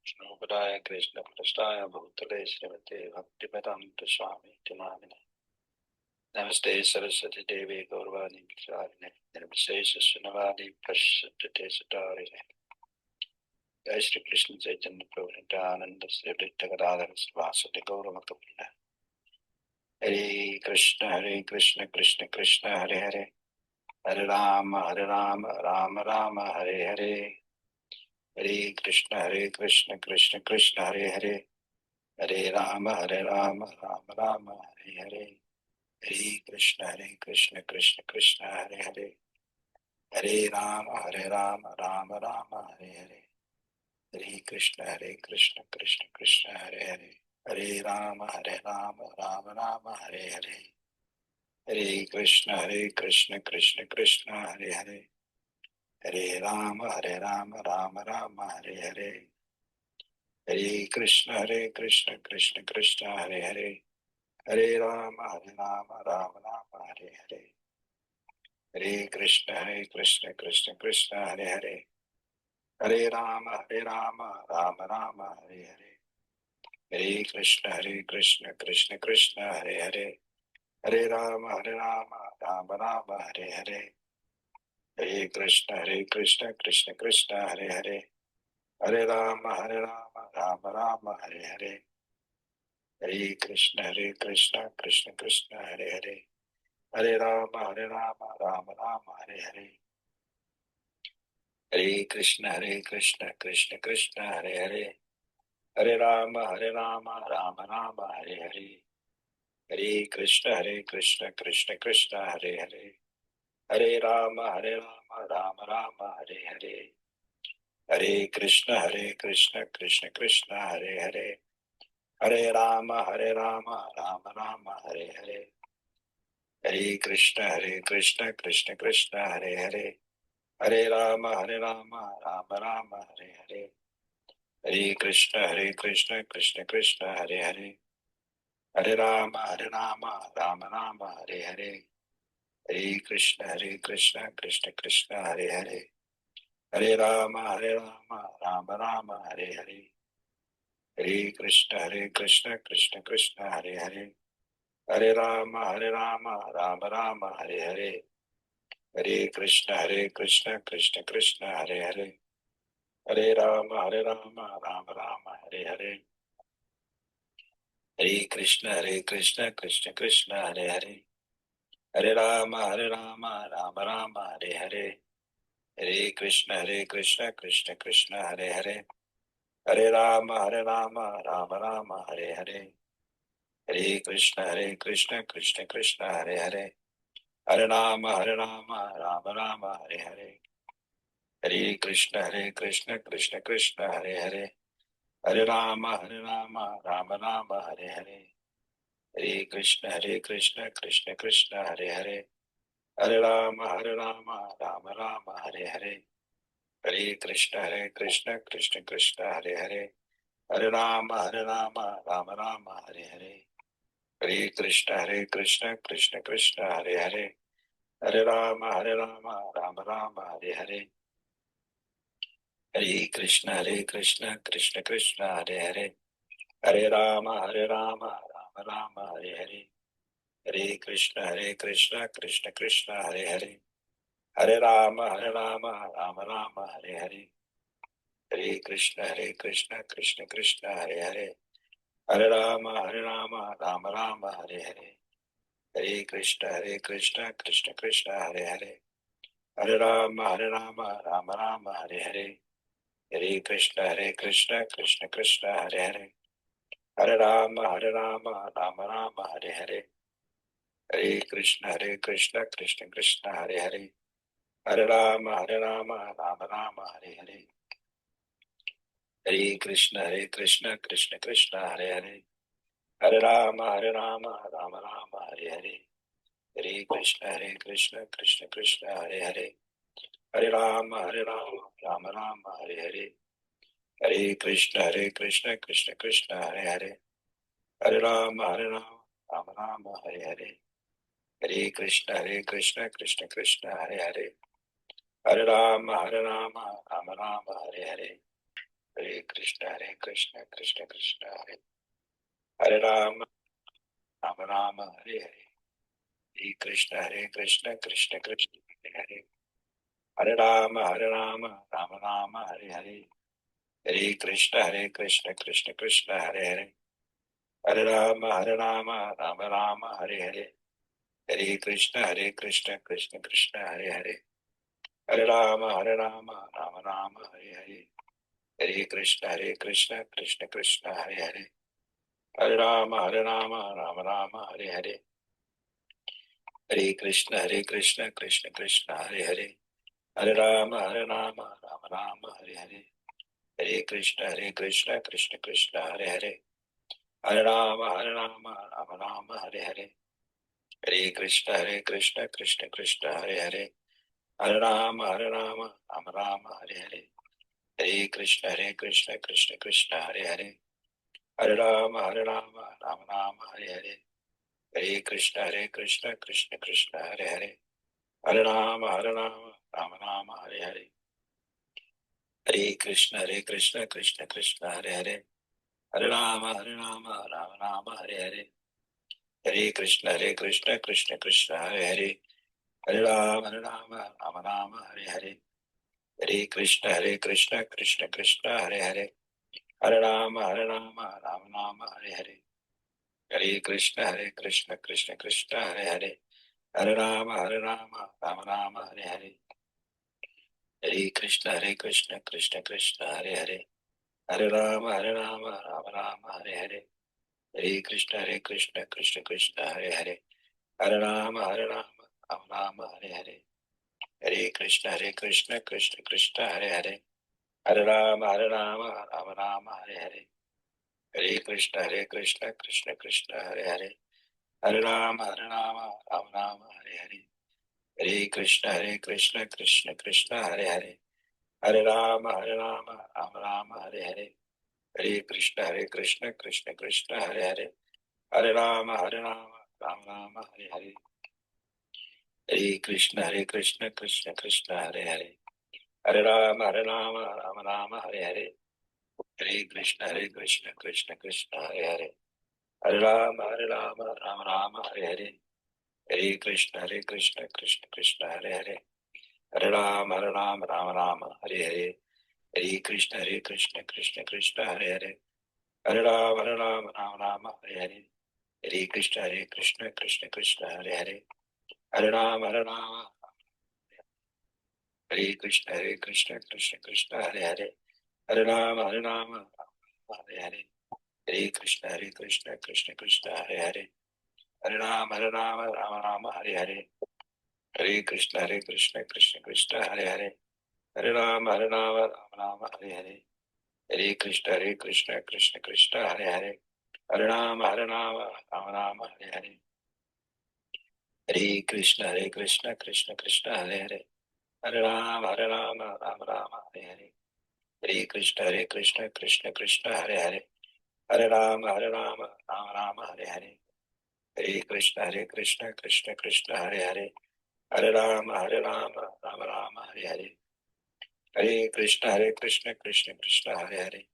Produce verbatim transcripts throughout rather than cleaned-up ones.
Namo Buddhāya Krishna Prasthāya Bhūtale Srimate Bhaktivedanta Swāmīti Nāmine. Namaste Saraswati Deve Gaurāvani Pracārine Nirvisesha Sunyavādi Paccattadesatarine. Jai Shri Krishna Chaitanya Prabhu Nityananda Sri Advaita Gadadhara Srivāsadi Gaura Bhakta Vrinda. Hare Krishna, Hare Krishna, Krishna Krishna, Hare Hare. Hare Rama, Hare Rama, Rama Rama, Hare Hare. Hare Krishna, Hare Krishna, Krishna Krishna, Hare Hare. Hare Rama, Hare Rama, Rama Rama, Hare Hare. Hare Krishna, Hare Krishna, Krishna Krishna, Hare Hare. Hare Rama, Hare Rama, Rama Rama, Hare Hare. Hare Krishna, Hare Krishna, Krishna Krishna, Hare Hare. Hare Rama, Hare Rama, Rama Rama, Hare Hare. Hare Krishna, Hare Krishna, Krishna Krishna, Hare Hare. Hare Rama, Hare Rama, Rama Rama, Hare Hare. Hare Krishna, Hare Krishna, Krishna Krishna, Hare Hare. Hare Rama, Hare Rama, Rama Rama, Hare Hare. Hare Krishna, Hare Krishna, Krishna Krishna, Hare Hare. Hare Rama, Hare Rama, Rama Rama, Hare Hare. Hare Krishna, Hare Krishna, Krishna Krishna, Hare Hare. Hare Rama, Hare Rama, Rama Rama, Hare Hare. Hare Krishna, Hare Krishna, Krishna Krishna, Hare Hare. Hare Rama, Hare Rama, Rama Rama, Hare Hare. Hare Krishna, Hare Krishna, Krishna Krishna, Hare Hare. Hare Rama, Hare Rama, Rama Rama, Hare Hare. Hare Krishna, Hare Krishna, Krishna Krishna, Hare Hare. Hare Rama, Hare Rama, Rama Rama, Hare Hare. Hare Krishna, Hare Krishna, Krishna Krishna, Hare Hare. Hare Rama, Hare Rama, Rama Rama, Hare Hare. Hare Krishna, Hare Krishna, Krishna Krishna, Hare Hare. Hare Rama, Hare Rama, Rama Rama, Hare Hare. Hare Krishna, Hare Krishna, Krishna Krishna, Hare Hare. Hare Rama, Hare Rama, Rama Rama, Hare Hare. Hare Krishna, Hare Krishna, Krishna Krishna, Hare Hare. Hare Rama, Hare Rama, Rama Rama, Hare Hare. Hare Krishna, Hare Krishna, Krishna Krishna, Hare Hare. Hare Rama, Hare Rama, Rama Rama, Hare Hare. Hare Krishna, Hare Krishna, Krishna Krishna, Hare Hare. Hare Rama, Hare Rama, Rama Rama, Hare Hare. Hare Krishna, Hare Krishna, Krishna Krishna, Hare Hare. Hare Rama, Hare Rama, Rama Rama, Hare Hare. Hare Krishna, Hare Krishna, Krishna Krishna, Hare Hare. Hare Rama, Hare Rama, Rama Rama, Hare Hare. Hare Krishna, Hare Krishna, Krishna Krishna, Hare Hare. Hare Rama, Hare Rama, Rama Rama, Hare Hare. Hare Krishna, Hare Krishna, Krishna Krishna, Hare Hare. Hare Rama, Hare Rama, Rama Rama, Hare Hare. Hare Krishna, Hare Krishna, Krishna Krishna, Hare Hare. Hare Rama, Hare Rama, Rama Rama, Hare Hare. Hare Krishna, Hare Krishna, Krishna Krishna, Hare Hare. Hare Rama, Hare Rama, Rama Rama, Hare Hare. Hare Krishna, Hare Krishna, Krishna Krishna, Hare Hare. Hare Rama, Hare Rama, Rama Rama, Hare Hare. Hare Krishna, Hare Krishna, Krishna Krishna, Hare Hare. Hare Rama, Hare Rama, Rama Rama, Hare Hare. Hare Krishna, Hare Krishna, Krishna Krishna, Hare Hare. Hare Rama, Hare Rama, Rama Rama, Hare Hare. Hare Krishna, Hare Krishna, Krishna Krishna, Hare Hare. Hare Rama, Hare Rama, Rama Rama, Hare Hare. Hare Krishna, Hare Krishna, Krishna Krishna, Hare Hare. Hare Rama, Hare Rama, Rama Rama, Hare Hare. Hare Krishna, Hare Krishna, Krishna Krishna, Hare Hare. Hare Rama, Hare Rama, Rama Rama, Hare Hare. Hare Krishna, Hare Krishna, Krishna Krishna, Hare Hare. Hare Rama, Hare Rama, Rama Rama, Hare Hare. Hare Krishna, Hare Krishna, Krishna Krishna, Hare Hare. Hare Rama, Hare Rama, Rama Rama, Hare Hare. Hare Krishna, Hare Krishna, Krishna Krishna, Hare Hare. Hare Rama, Hare Rama, Rama Rama, Hare Hare. Hare Krishna, Hare Krishna, Krishna Krishna, Hare Hare. Hare Rama, Hare Rama, Rama Rama, Hare Hare. Hare Krishna, Hare Krishna, Krishna Krishna, Hare Hare. Hare Rama, Hare Rama, Rama Rama, Hare Hare. Hare Krishna, Hare Krishna, Krishna Krishna, Hare Hare. Hare Rama, Hare Rama, Rama Rama, Hare Hare. Hare Krishna, Hare Krishna, Krishna Krishna, Hare Hare Rama, Rama Rama, Hare Hare. Hare Krishna, Hare Krishna, Krishna Krishna, Hare Hare. Hare Rama, Hare Rama, Rama Rama, Hare Hare. Hare Krishna, Hare Krishna, Krishna Krishna, Hare Hare. Hare Rama, Hare Rama, Rama Rama, Hare Hare. Hare Krishna, Hare Krishna, Krishna Krishna, Hare Hare. Hare Rama, Hare Rama, Rama Rama, Hare Hare. Hare Krishna, Hare Krishna, Krishna Krishna, Hare Hare. Hare Rama, Hare Rama, Rama Rama, Hare Hare. Hare Krishna, Hare Krishna, Krishna Krishna, Hare Hare. Hare Rama, Hare Rama, Rama Rama, Hare Hare. Hare Krishna, Hare Krishna, Krishna Krishna, Hare Hare. Hare Rama, Hare Rama, Rama Rama, Hare Hare. Hare Krishna, Hare Krishna, Krishna Krishna, Hare Hare. Hare Rama, Hare Rama, Rama Rama, Hare Hare. Hare Krishna, Hare Krishna, Krishna Krishna, Hare Hare. Hare Rama, Hare Rama, Rama Rama, Hare Hare. Hare Krishna, Hare Krishna, Krishna Krishna, Hare Hare. Hare Rama, Hare Rama, Rama Rama, Hare Hare. Hare Krishna, Hare Krishna, Krishna Krishna, Hare Hare. Hare Rama, Hare Rama, Rama Rama, Hare Hare. Hare Krishna, Hare Krishna, Krishna Krishna, Hare Hare. Hare Rama, Hare Rama, Rama Rama, Hare Hare. Hare Krishna, Hare Krishna, Krishna Krishna, Hare Hare. Hare Rama, Hare Rama, Rama Rama, Hare Hare. Hare Krishna, Hare Krishna, Krishna Krishna, Hare Hare. Hare Rama, Hare Rama, Rama Rama, Hare Hare. Hare Krishna, Hare Krishna, Krishna Krishna, Hare Hare. Hare Rama, Hare Rama, Rama Rama, Hare Hare. Hare Krishna, Hare Krishna, Krishna Krishna, Hare Hare. Hare Rama, Hare Rama, Rama Rama, Hare Hare. Hare Krishna, Hare Krishna, Krishna Krishna, Hare Hare. Hare Rama, Hare Rama, Rama Rama, Hare Hare. Hare Krishna, Hare Krishna, Krishna Krishna, Hare Hare. Hare Rama, Hare Rama, Rama Rama, Hare Hare. Hare Krishna, Hare Krishna, Krishna Krishna, Hare Hare. Hare Rama, Hare Rama, Rama Rama, Hare Hare. Hare Krishna, Hare Krishna, Krishna Krishna, Hare Hare. Hare Rama, Hare Rama, Rama Rama, Hare Hare. Hare Krishna, Hare Krishna, Krishna Krishna, Hare Hare. Hare Rama, Hare Rama, Rama Rama, Hare Hare. Hare Krishna, Hare Krishna, Krishna Krishna, Hare Hare. Hare Rama, Hare Rama, Rama Rama, Hare Hare. Hare Krishna, Hare Krishna, Krishna Krishna, Hare Hare. Hare Rama, Hare Rama, Rama Rama, Hare Hare. Hare Krishna, Hare Krishna, Krishna Krishna, Hare Hare. Hare Rama, Hare Rama, Rama Rama, Hare Hare. Hare Krishna, Hare Krishna, Krishna Krishna, Hare Hare. Hare Rama, Hare Rama, Hare Krishna, Hare Krishna, Krishna Krishna, Hare Hare. Hare Rama, Hare Rama, Rama Rama, Hare Hare. Hare Krishna, Hare Krishna, Krishna Krishna, Hare Hare. Hare Rama, Hare Rama, Rama Rama, Hare Hare. Hare Krishna, Hare Krishna, Krishna Krishna, Hare Hare. Hare Rama, Hare Rama, Rama Rama, Hare Hare. Hare Krishna, Hare Krishna, Krishna Krishna, Hare Hare. Hare Rama, Hare Rama, Rama Rama, Hare Hare. Hare Krishna, Hare Krishna, Krishna Krishna, Hare Hare. Hare Rama, Hare Rama, Rama Rama, Hare Hare. Hare Krishna, Hare Krishna, Krishna Krishna, Hare Hare. Hare Rama, Hare Rama, Rama Rama, Hare Hare. Hare Krishna, Hare Krishna, Krishna Krishna, Hare Hare. Hare Rama, Hare Rama, Rama Rama, Hare Hare. Hare Krishna, Hare Krishna, Krishna Krishna, Hare Hare.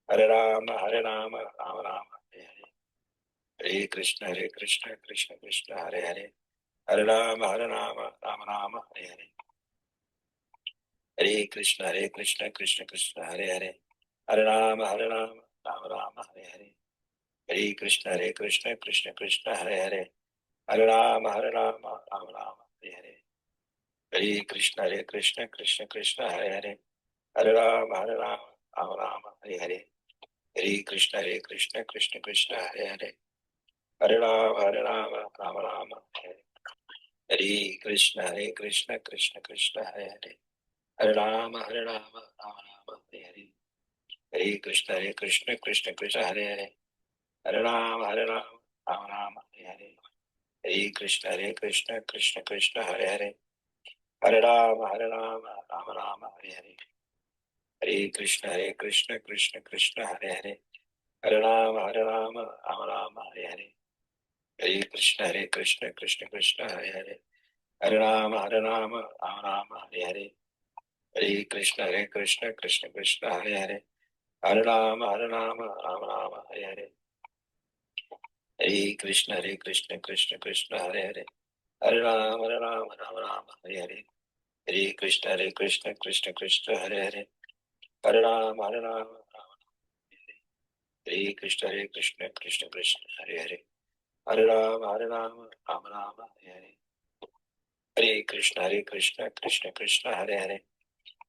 Hare Rama, Hare Rama, Rama Rama, Hare Hare. Hare Krishna, Hare Krishna, Krishna Krishna, Hare Hare. Hare Rama, Hare Rama, Rama Rama, Hare Hare. Hare Krishna, Hare Krishna, Krishna Krishna, Hare Hare. Hare Rama, Hare Rama, Rama Rama, Hare Hare. Hare Krishna, Hare Krishna, Krishna Krishna, Hare Hare. Hare Rama, Hare Rama, Rama Rama, Hare Hare. Hare Krishna, Hare Krishna, Krishna Krishna, Hare Hare. Hare Rama, Hare Rama, Rama Rama, Hare Hare. Hare Krishna, Hare Krishna, Krishna Krishna, Hare Hare. Hare Rama, Hare Rama, Rama Rama, Hare Hare. Hare Krishna, Hare Krishna, Krishna Krishna, Hare Hare. Hare Rama, Hare Rama, Rama Rama, Hare Hare. Hare Krishna, Hare Krishna, Krishna Krishna, Hare Hare. Hare Rama, Hare Rama, Rama Rama, Hare Hare. Hare Krishna, Hare Krishna, Krishna Krishna, Hare Hare. Hare Rama, Hare Rama, Rama Rama, Hare Hare. Hare Krishna, Hare Krishna, Krishna Krishna, Hare Hare. Hare Rama, Hare Rama, Rama Rama, Hare Hare. Hare Krishna, Hare Krishna, Krishna Krishna, Hare Hare. Hare Rama, Hare Rama, Rama Rama, Hare Hare. Hare Krishna, Hare Krishna, Krishna Krishna, Hare Hare. Hare Rama, Hare Rama, Rama Rama, Hare Hare. Hare Krishna, Hare Krishna, Krishna Krishna, Hare Hare. Hare Rama, Hare Rama, Rama Rama, Hare Hare. Hare Krishna, Hare Krishna, Krishna Krishna, Hare Hare. Hare Rama, Hare Rama, Rama Rama, Hare Hare. Hare Krishna, Hare Krishna, Krishna Krishna, Hare Hare. Hare Rama, Hare Rama, Rama Rama, Hare Hare. Hare Krishna, Hare Krishna, Krishna Krishna, Hare Hare.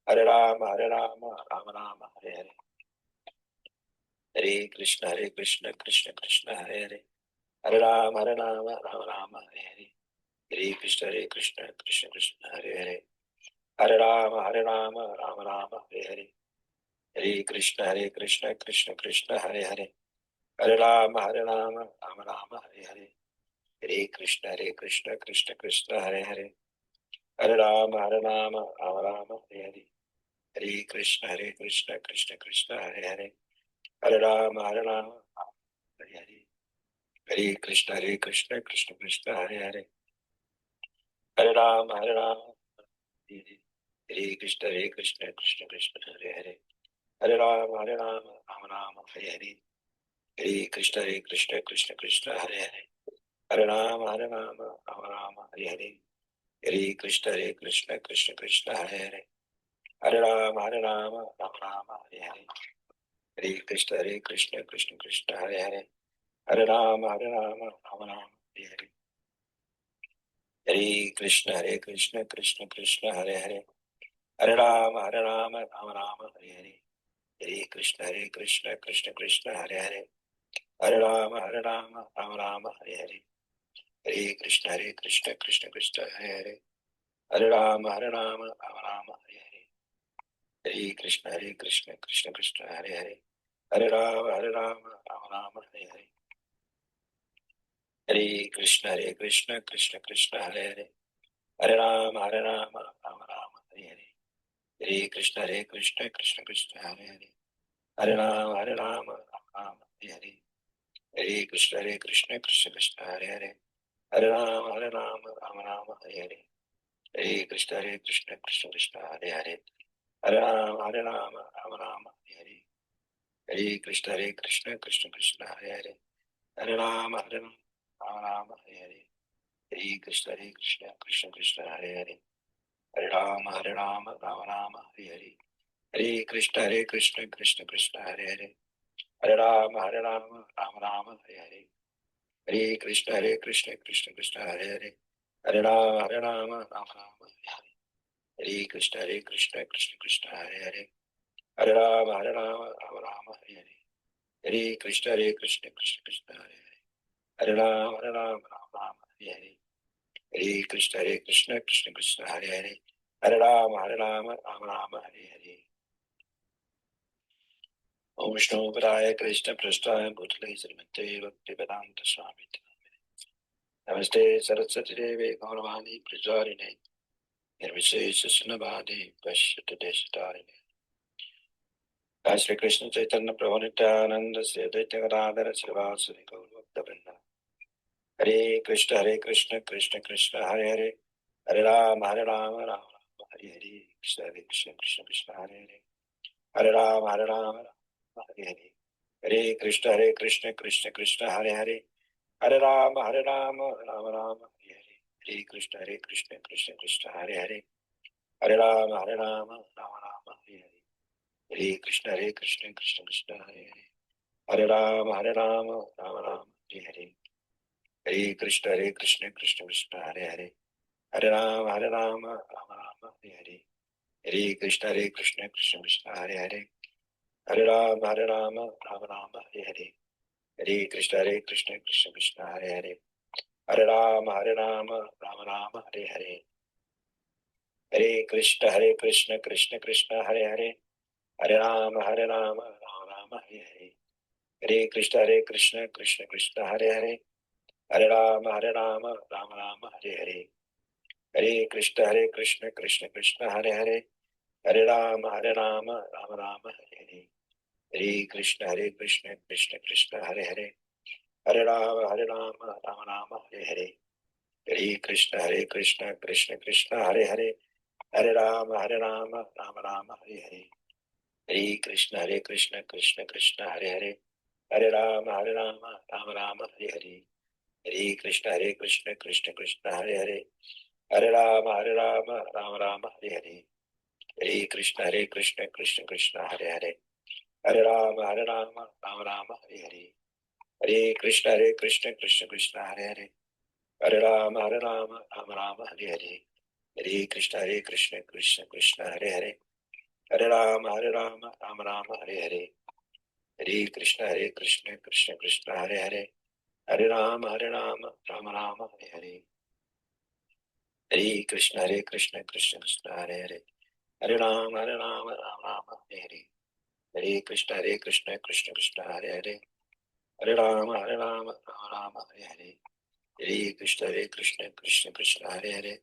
Hare Rama, Hare Rama, Rama Rama, Hare Hare. Hare Krishna, Hare Krishna, Krishna Krishna, Hare Hare. Hare Rama, Hare Rama, Rama Rama, Hare Hare. Hare Krishna, Hare Krishna, Krishna Krishna, Hare Hare. Hare Rama, Hare Rama, Rama Rama, Hare Hare. Hare Krishna, Hare Krishna, Krishna Krishna, Hare Hare. Hare Rama, Hare Rama, Rama Rama, Hare Hare. Hare Krishna, Hare Krishna, Krishna Krishna, Hare Hare. Hare Rama, Hare Rama, Rama Rama, Hare Hare. Hare Krishna, Hare Krishna, Krishna Krishna, Hare Hare. Hare Rama, Hare Rama, Hare Hare. Hare Krishna, Hare Krishna, Krishna Krishna, Hare Hare. Hare Rama, Hare Rama, Hare Hare. Hare Krishna, Hare Krishna, Krishna Krishna, Hare Hare. Hare Rama, Hare Rama, Rama Rama, Hare Hare. Hare Krishna, Hare Krishna, Krishna Krishna, Hare Hare. Hare Rama, Hare Rama, Rama Rama, Hare Hare. Hare Krishna, Hare Krishna, Krishna Krishna, Hare Hare. Hare Rama, Hare Rama, Rama Rama, Hare Hare. Hare Krishna, Hare Krishna, Krishna Krishna, Hare Hare. Hare Rama, Hare Rama, Rama Rama, Hare Hare. Hare Krishna, Hare Krishna, Krishna Krishna, Hare Hare. Hare Rama, Hare Rama, Rama Rama, Hare Hare. Hare Krishna, Hare Krishna, Krishna Krishna, Hare Hare. Hare Rama, Hare Rama, Rama Rama, Hare Hare. Hare Krishna, Hare Krishna, Krishna Krishna, Hare Hare. Hare Rama, Hare Rama, Rama Rama, Hare Hare. Hare Krishna, Hare Krishna, Krishna Krishna, Hare Hare. Hare Rama, Hare Rama, Rama Rama, Hare Hare. Hare Krishna, Hare Krishna, Krishna Krishna, Hare Hare. Hare Rama, Hare Rama, Rama Rama, Hare Hare. Hare Krishna, Hare Krishna, Krishna Krishna, Hare Hare. Hare Rama, Hare Rama, Rama Rama, Hare Hare. Hare Krishna, Hare Krishna, Krishna Krishna, Hare Hare. Hare Rama, Hare Rama, Rama Rama, Hare Hare. Hare Krishna, Hare Krishna, Krishna Krishna, Hare Hare. Hare Rama, Hare Rama, Rama Rama, Hare Hare. Hare Krishna, Hare Krishna, Krishna Krishna, Hare Hare. Hare Rama, Hare Rama, Rama Rama, Hare Hare. Hare Krishna, Hare Krishna, Krishna Krishna, Hare Hare. Hare Rama, Hare Rama, Rama Rama, Hare Hare. Hare Krishna, Hare Krishna, Krishna Krishna, Hare Hare. Hare Rama, Hare Rama, Rama Rama, Hare Hare. Hare Krishna, Hare Krishna, Krishna Krishna, Hare Hare. Hare Rama, Hare Rama, Rama Rama, Hare Hare. Hare Krishna, Hare Krishna, Krishna Krishna, Hare Hare. Hare Rama, Hare Rama, Rama Rama, Hare Hare. Hare Krishna, Hare Krishna, Krishna Krishna, Hare Hare. Hare Rama, Hare Rama, Rama Rama, Hare Hare. Hare Krishna, Hare Krishna, Krishna Krishna, Hare Hare. Hare Rama, Hare Rama, Rama Rama, Hare Hare. Om Vishnu Padaya Krishna Prestaya Bhutale Srimate Bhaktivedanta Swami Namine. Namaste Saraswati Devi Gauravani Pracharine Nirvishesha Sunyavadi Vishishta Deshatarine. Jai Shri Krishna Chaitanya Prabhu Nityananda Shri Advaita Gadadhara Srivasadi Gaura Bhakta Vrinda. Hare Krishna, Hare Krishna, Krishna Krishna, Hare Hare, Hare Rama, Hare Rama, Rama Rama, Hare Hare. Krishna, Hare Krishna, Krishna Krishna, Hare Hare, Hare Rama, Hare Rama, Rama Rama, Hare Hare. Hare Krishna, Hare Krishna, Krishna Krishna, Hare Hare. Hare Rama, Hare Rama, Rama Rama, Hare Hare. Hare Krishna, Hare Krishna, Krishna Krishna, Hare Hare. Hare Rama, Hare Rama, Rama Rama, Hare Hare. Hare Krishna, Hare Krishna, Krishna Krishna, Hare Hare. Hare Rama, Hare Rama, Rama Rama, Hare Hare. Hare Krishna, Hare Krishna, Krishna Krishna, Hare Hare. Hare Rama, Hare Rama, Rama Rama, Hare Hare. Hare Krishna, Hare Krishna, Krishna Krishna, Hare Hare. Hare Rama, Hare Rama, Rama Rama, Hare Hare. Hare Krishna, Hare Krishna, Krishna Krishna, Hare Hare. Hare Rama, Hare Rama, Rama Rama, Hare Hare. Hare Krishna, Hare Krishna, Krishna Krishna, Hare Hare. Hare Rama, Hare Rama, Rama Rama, Hare Hare. Hare Krishna, Hare Krishna, Krishna Krishna, Hare Hare. Hare Rama, Hare Rama, Rama Rama, Hare Hare. Hare Krishna, Hare Krishna, Krishna Krishna, Hare Hare. Hare Rama, Hare Rama, Rama Rama, Hare Hare. Hare Krishna, Hare Krishna, Krishna Krishna, Hare Hare. Hare Rama, Hare Rama, Rama Rama, Hare Hare. Hare Krishna, Hare Krishna, Krishna Krishna, Hare Hare, Hare Rama, Hare Rama, Rama Rama, Hare Hare. Hare Krishna, Hare Krishna, Krishna Krishna, Hare Hare, Hare Rama, Hare Rama, Rama Rama, Hare Hare. Hare Krishna, Hare Krishna, Krishna Krishna, Hare Hare, Hare Rama, Hare Rama, Rama Rama, Hare Hare. Hare Krishna, Hare Krishna, Krishna Krishna, Hare Hare, Hare Rama, Hare Rama, Rama Rama, Hare Hare. Hare Krishna, Hare Krishna, Krishna Krishna, Hare Hare, Hare Rama, Hare Rama, Rama Rama, Hare Hare. Hare Krishna, Hare Krishna, Krishna Krishna, Hare Hare, Hare Rama, Hare Rama, Rama Rama, Hare Hare. Hare Krishna, Hare Krishna, Krishna Krishna, Hare Hare, Hare Rama, Hare Rama, Rama Rama, Hare Hare. Hare Krishna, Hare Krishna, Krishna Krishna, Hare Hare, Hare Rama, Hare Rama, Rama Rama, Hare Hare. Hare Krishna, Hare Krishna, Krishna Krishna, Hare Hare, Hare Rama, Hare Rama, Rama Rama, Hare Hare. Hare Krishna, Hare Krishna, Krishna Krishna, Hare Hare,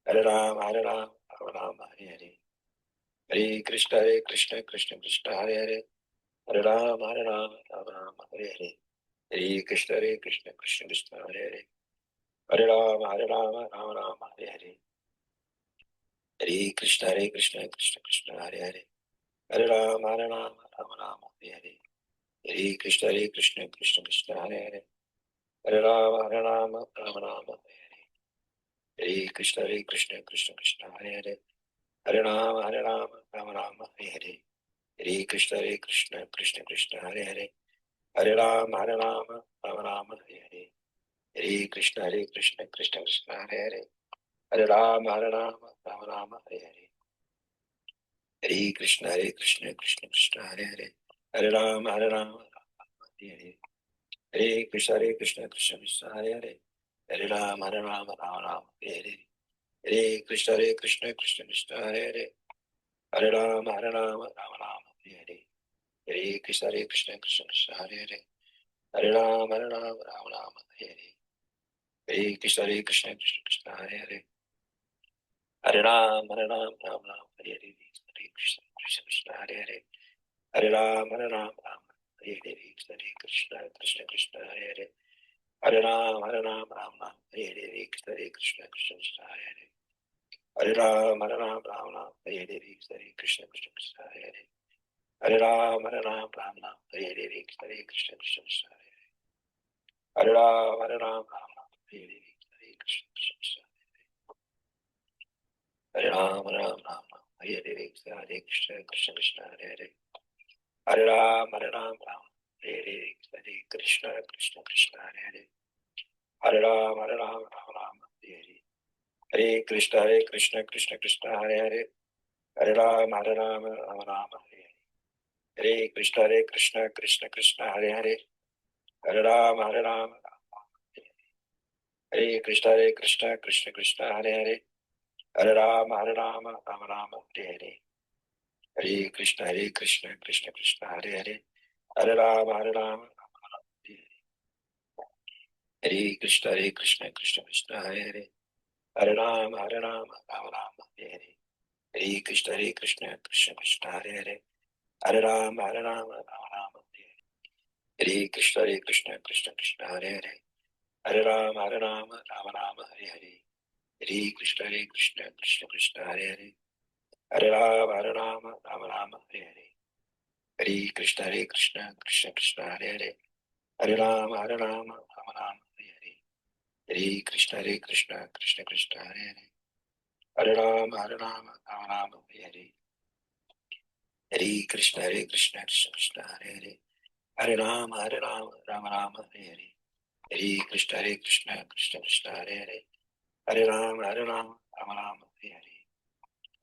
Hare Rama, Hare Rama, Rama Rama, Hare Hare. Hare Krishna, Hare Krishna, Krishna Krishna, Hare Hare, Hare Rama, Hare Rama, Rama Rama, Hare Hare. Hare Krishna, Hare Krishna, Krishna Krishna, Hare Hare, Hare Rama, Hare Rama, Rama Rama, Hare Hare. Hare Krishna, Hare Krishna, Krishna Krishna, Hare Hare, Hare Rama, Hare Rama, Rama Rama, Hare Hare. Hare Krishna, Hare Krishna, Krishna Krishna, Hare Hare, Hare Rama, Hare Rama, Rama Rama, Hare Hare. Hare Krishna, Hare Krishna, Krishna Krishna, Hare Hare, Hare Rama, Hare Rama, Rama Rama, Hare Hare. Hare Krishna, Hare Krishna, Krishna Krishna, Hare Hare, Hare Rama, Hare Rama, Rama Rama, Hare Hare. Hare Krishna, Hare Krishna, Krishna Krishna, Hare Hare, Hare Rama, Hare Rama, Rama Rama, Hare Hare. Hare Krishna, Hare Krishna, Krishna Krishna, Hare Hare, Hare Rama, Hare Rama, Rama Rama, Hare Hare. Hare Krishna, Hare Krishna, Krishna Krishna, Hare Hare, Hare Rama, Hare Rama, Rama Rama, Hare Hare. Hare Krishna, Hare Krishna, Krishna Krishna, Hare Hare, Hare Rama, Hare Rama, Rama Rama, Hare Hare. Hare Krishna, Hare Krishna, Krishna Krishna, Hare Hare, Hare Rama, Hare Rama, Rama Rama, Hare Hare. Hare Krishna, Hare Krishna, Krishna Krishna, Hare Hare, Hare Rama, Hare Rama, Rama Rama, Hare Hare. Hare Krishna, Krishna Krishna, Hare Hare, Hare Rama, Hare Rama, Rama Rama, Hare Hare. Hare Krishna, Hare Krishna, Krishna Krishna, Hare Hare, Hare Ram, Hare Ram, Ram Ram, Hare Hare, Hare Krishna, Hare Krishna, Krishna Krishna, Hare Hare. Hare Ram, Hare Ram, Ram Ram, Hare Hare, Hare Krishna, Krishna Krishna, Hare Hare. Hare Ram, Hare Ram, Ram Ram, Hare Hare, Hare Krishna, Hare Krishna, Krishna Krishna, Hare Hare. Hare Ram, Hare Ram, Ram Ram, Hare Hare, Hare Krishna, Krishna Krishna, Hare Hare. Hare Ram, Hare Ram, Ram Ram, Hare Hare, Hare Krishna, Hare Krishna, Krishna Krishna, Hare Hare. Hare Ram, Hare Ram, Ram Ram, Hare Hare, Hare Krishna, Krishna Krishna, Hare Hare. Hare Ram, Hare Ram, Ram Ram, Hare Hare. Hare Krishna, Hare Krishna, Krishna Krishna, Hare Hare. Hare Ram, Hare Ram, Ram Ram, Hare Hare. Hare Krishna, Hare Krishna, Krishna Krishna, Hare Hare. Hare Ram, Hare Ram, Ram Ram, Hare Hare. Hare Krishna, Hare Krishna, Krishna Krishna, Hare Hare. Hare Ram, Hare Ram, Ram Ram, Hare Hare. Hare Krishna, Hare Krishna, Krishna Krishna, Hare Hare. Hare Ram, Hare Ram, Ram Ram, Hare Hare. Hare Krishna, Hare Krishna, Krishna Krishna, Hare Hare. Hare Ram, Hare Ram, Ram Ram, Hare Hare. Hare Krishna, Hare Krishna, Krishna Krishna, Hare Hare. Hare Ram, Hare Ram, Ram Ram, Hare Hare. Hare Krishna, Hare Krishna, Krishna Krishna, Hare Hare. Hare Ram, Hare Ram, Ram Ram, Hare Hare. Hare Krishna, Hare Krishna, Krishna Krishna, Hare Hare. Hare Ram, Hare Ram, Ram Ram, Hare Hare. Hare Krishna, Hare Krishna, Krishna Krishna, Hare Hare. Hare Ram, Hare Ram, Ram Ram, Hare Hare. Hare Krishna, Hare Krishna, Krishna Krishna, Hare Hare. Hare Ram, Hare Ram, Ram Ram, Hare Hare. Hare Krishna, Hare Krishna, Krishna Krishna, Hare Hare. Hare Ram, Hare Ram, Ram Ram, Hare Hare. Hare Krishna, Hare Krishna, Krishna Krishna, Hare Hare. Hare Ram, Hare Ram, Ram Ram, Hare Hare.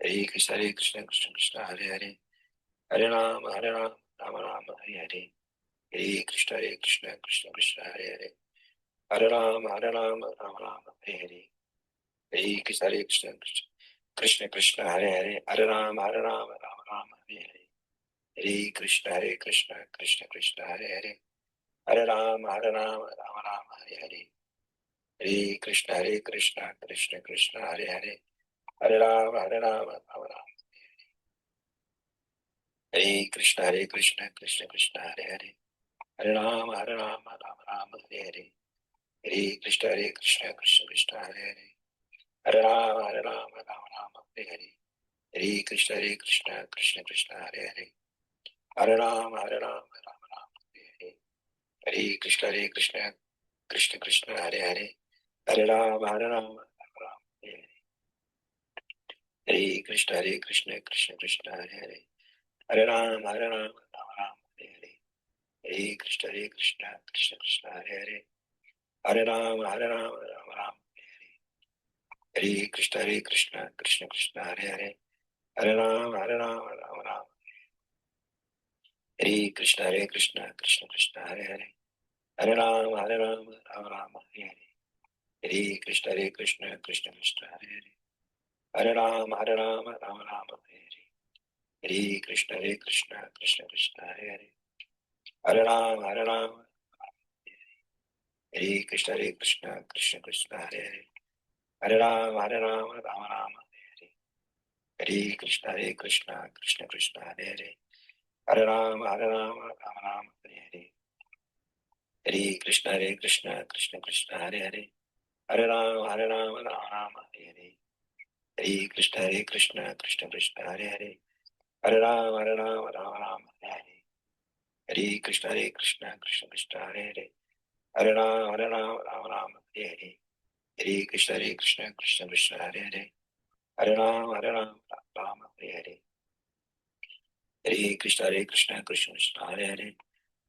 Hare Krishna, Hare Krishna, Krishna Krishna, Hare Hare. Hare Ram, Hare Ram, Ram Ram, Hare Hare. Hare Krishna, Hare Krishna, Krishna Krishna, Hare Hare. Hare Ram, Hare Ram, Ram Ram, Hare Hare. Hare Krishna, Hare Krishna, Krishna Krishna, Hare Hare. Hare Ram, Hare Ram, Ram Ram, Hare Hare. Hare Krishna, Hare Krishna, Krishna Krishna, Hare Hare. Hare Ram, Hare Ram, Ram Ram, Hare Hare. Hare Krishna, Hare Krishna, Krishna Krishna, Hare Hare. Hare Ram, Hare Ram, Ram Ram, Hare Hare. Hare Krishna, Hare Krishna, Krishna Krishna, Hare Hare. Hare Ram, Hare Ram, Ram Ram, Hare Hare. Hare Krishna, Hare Krishna, Krishna Krishna, Hare Hare. Hare Rama, Hare Rama, Rama Rama, Hare Hare. Hare Krishna, Hare Krishna, Krishna Krishna, Hare Hare. Hare Rama, Hare Rama, Rama Rama, Hare Hare. Hare Krishna, Hare Krishna, Krishna Krishna, Hare Hare. Hare Rama, Hare Rama, Rama Rama, Hare Hare. Hare Krishna, Hare Krishna, Krishna Krishna, Hare Hare. Hare Rama, Hare Rama, Rama Rama, Hare Hare. Hare Krishna, Hare Krishna, Krishna Krishna, Hare Hare. Hare Rama, Hare Rama, Rama Rama, Hare Hare. Hare Krishna, Hare Krishna, Krishna Krishna, Hare Hare. Hare Rama, Hare Rama, Rama Rama, Hare Hare. Hare Krishna, Hare Krishna, Krishna Krishna, Hare Hare. Hare Rama, Hare Rama, Rama Rama, Hare Hare. Hare Krishna, Hare Krishna, Krishna Krishna, Hare Hare. Hare Rama, Hare Rama, Rama Rama, Hare Hare. Hare Krishna, Hare Krishna, Krishna Krishna, Hare Hare. Hare Rama, Hare Rama, Rama Rama, Hare Hare. Hare Krishna, Hare Krishna, Krishna Krishna, Hare Hare. Hare Rama, Hare Rama, Rama Rama, Hare Hare. Hare Krishna, Hare Krishna, Krishna Krishna, Hare Hare. Hare Rama, Hare Rama, Rama Rama, Hare Hare. Hare Krishna, Hare Krishna, Krishna Krishna, Hare Hare. Hare Rama, Hare Rama, Rama Rama, Hare Hare. Hare Krishna, Hare Krishna, Krishna Krishna, Hare Hare. Hare Rama, Hare Rama, Rama Rama, Hare Hare. Hare Krishna, Hare Krishna, Krishna Krishna, Hare Hare. Hare Rama, Hare Rama, Rama Rama, Hare Hare. Hare Krishna, Hare Krishna, Krishna Krishna, Hare Hare. Hare Rama, Hare Rama, Rama Rama, Hare Hare. Hare Krishna, Hare Krishna, Krishna Krishna, Hare Hare.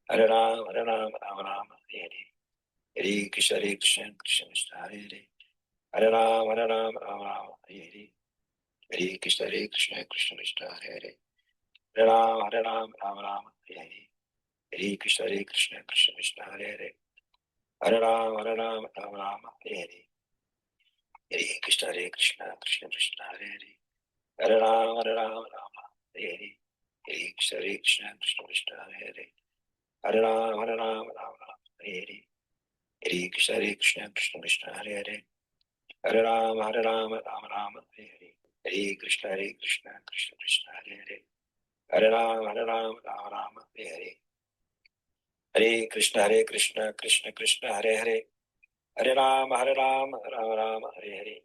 Hare Rama, Hare Rama, Rama Rama, Hare Hare. Hare Krishna, Hare Krishna, Krishna Krishna, Hare Hare. Hare Rama, Hare Rama, Rama Rama, Hare Hare. Hare Krishna, Hare Krishna, Krishna Krishna, Hare Hare. Hare Rama, Hare Rama, Rama Rama, Hare Hare. Hare Krishna, Hare Krishna, Krishna Krishna, Hare Hare. Hare Rama, Hare Rama, Rama Rama, Hare Hare. Hare Krishna, Hare Krishna, Krishna Krishna, Hare Hare. Hare Rama, Hare Rama, Rama Rama, Hare Hare. Hare Krishna, Hare Krishna, Krishna Krishna, Hare Hare. Hare Rama, Hare Rama, Rama Rama, Hare Hare. Hare Krishna, Hare Krishna, Krishna Krishna, Hare Hare. Hare Rama, Hare Rama, Rama Rama, Hare Hare. Hare Krishna, Hare Krishna, Krishna Krishna, Hare Hare. Hare Rama, Hare Rama, Rama Rama, Hare Hare. Hare Krishna, Hare Krishna, Krishna Krishna, Hare Hare. Hare Rama, Hare Rama, Rama Rama, Hare Hare.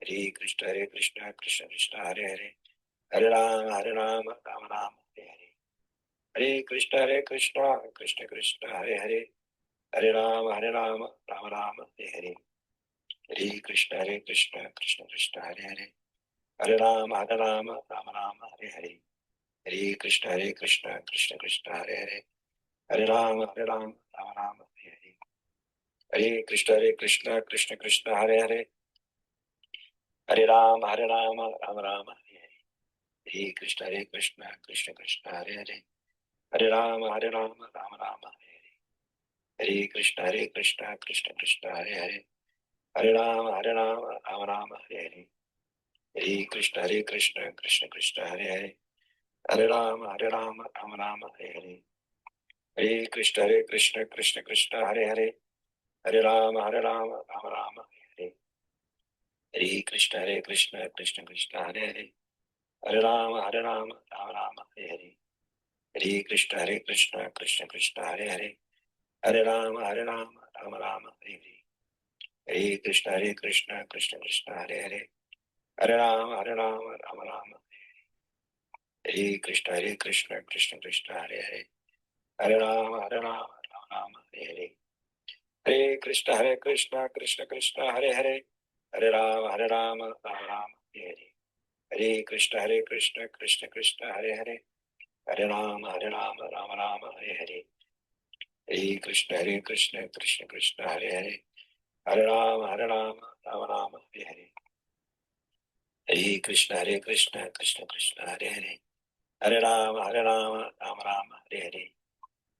Hare Krishna, Hare Krishna, Krishna Krishna, Hare Hare. Hare Rama, Hare Rama, Rama Rama, Hare Hare. Hare Krishna, Hare Krishna, Krishna Krishna, Hare Hare. Hare Rama, Hare Rama, Rama Rama, Hare Hare. Hare Krishna, Hare Krishna, Krishna Krishna, Hare Hare. Hare Rama, Hare Rama, Rama Rama, Hare Hare. Hare Krishna, Hare Krishna, Krishna Krishna, Hare Hare. Hare Rama, Hare Rama, Rama Rama, Hare Hare. Hare Krishna, Hare Krishna, Krishna Krishna, Hare Hare. Hare Rama, Hare Rama, Rama Rama, Hare Hare. Hare Krishna, Hare Krishna, Krishna Krishna, Hare Hare. Hare Rama, Hare Rama, Rama Rama, Hare Hare. Hare Krishna, Hare Krishna, Krishna Krishna, Hare Hare. Hare Rama, Hare Rama, Rama Rama, Hare Hare. Hare Krishna, Hare Krishna, Krishna Krishna, Hare Hare. Hare Rama, Hare Rama, Rama Rama, Hare Hare. Hare Krishna, Hare Krishna, Krishna Krishna, Hare Hare. Hare Rama, Hare Rama, Rama Rama, Hare Hare. Hare Krishna, Hare Krishna, Krishna Krishna, Hare Hare. Hare Rama, Hare Rama, Rama Rama, Hare Hare. Hare Krishna, Hare Krishna, Krishna Krishna, Hare Hare. Hare Rama, Hare Rama, Rama Rama, Hare Hare. Hare Krishna, Hare Krishna, Krishna Krishna, Hare Hare. Hare Rama, Hare Rama, Rama Rama, Hare Hare. Hare Krishna, Hare Krishna, Krishna Krishna, Hare Hare. Hare Rama, Hare Rama, Rama Rama, Hare Hare. Hare Krishna, Hare Krishna, Krishna Krishna, Hare Hare. Hare Rama, Hare Rama, Rama Rama, Hare Hare. Hare Krishna, Hare Krishna, Krishna Krishna, Hare Hare. Hare Rama, Hare Rama, Rama Rama, Hare Hare. Hare Krishna, Hare Krishna, Krishna Krishna, Hare Hare. Hare Rama, Hare Rama, Rama Rama, Hare Hare. Hare Krishna, Hare Krishna, Krishna Krishna, Hare Hare. Hare Rama, Hare Rama, Rama Rama, Hare Hare.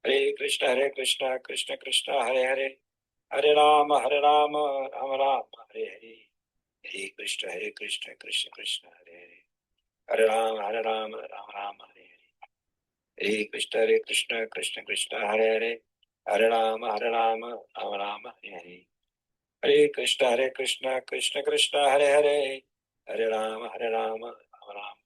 Hare Krishna, Hare Krishna, Krishna Krishna, Hare Hare. Hare Rama, Hare Rama, Rama Rama, Hare Hare. Hare Krishna, Hare Krishna, Krishna Krishna, Hare Hare. Hare Rama, Hare Rama, Rama Rama, Hare Hare. Hare Krishna, Hare Krishna, Krishna Krishna, Hare Hare. Hare Rama, Hare Rama, Rama Rama, Hare Hare. Hare Krishna, Hare Krishna, Krishna Krishna, Hare Hare. Hare Rama, Hare Rama, Rama Rama,